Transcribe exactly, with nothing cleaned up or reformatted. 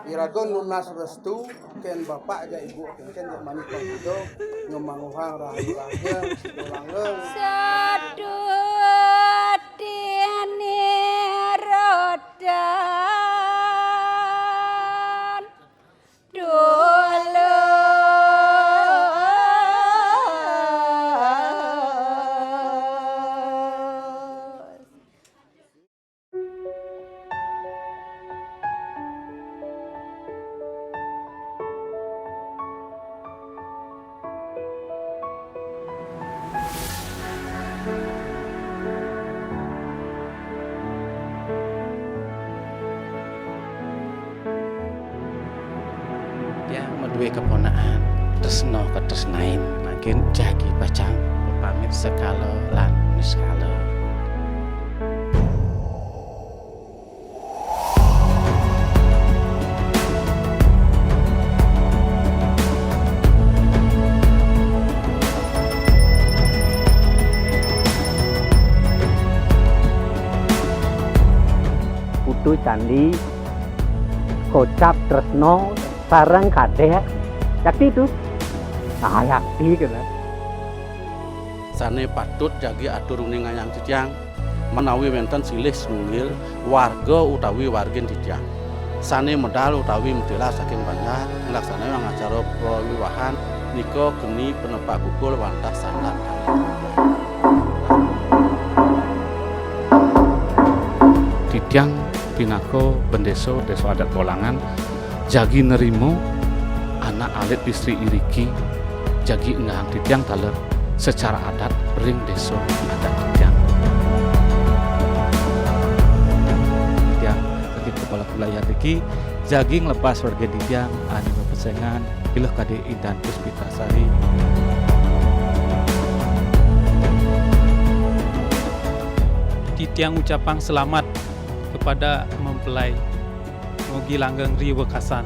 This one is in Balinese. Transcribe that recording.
Iraga nunas restu, kén bapak jak ibu, kén jak mani panggudo, ngamanguhang rahayu raga, langgeng. Tiang madué kaponakan, tresna katresnain, mangkin jagi pacang pamit sekala lan niskala. Putu candi, kocap tresna, sareng kadék. Yakti to? Ah, yakti kéné. Sané patut jagi atur uningayang titiang, menawi wénten silih sinunggil warga utawi wargin titiang sané medal utawi matilar saking banjar nglaksanayang acara pawiwahan, nika keni penepak kukul wantah sandat. Titiang pinaka bendésa Désa Adat Bolangan, jagi nerima anak alit istri iriki, jagi enggahang titiang taler secara adat ring désa adat titiang. Titiang sebagai kepala wilayah niki jagi nglepas warga titiang ané mapesengan, pilah kadi Intan Puspitasari. Titiang ucapang selamat kepada mempelai. Mugi langgeng ri wekasan.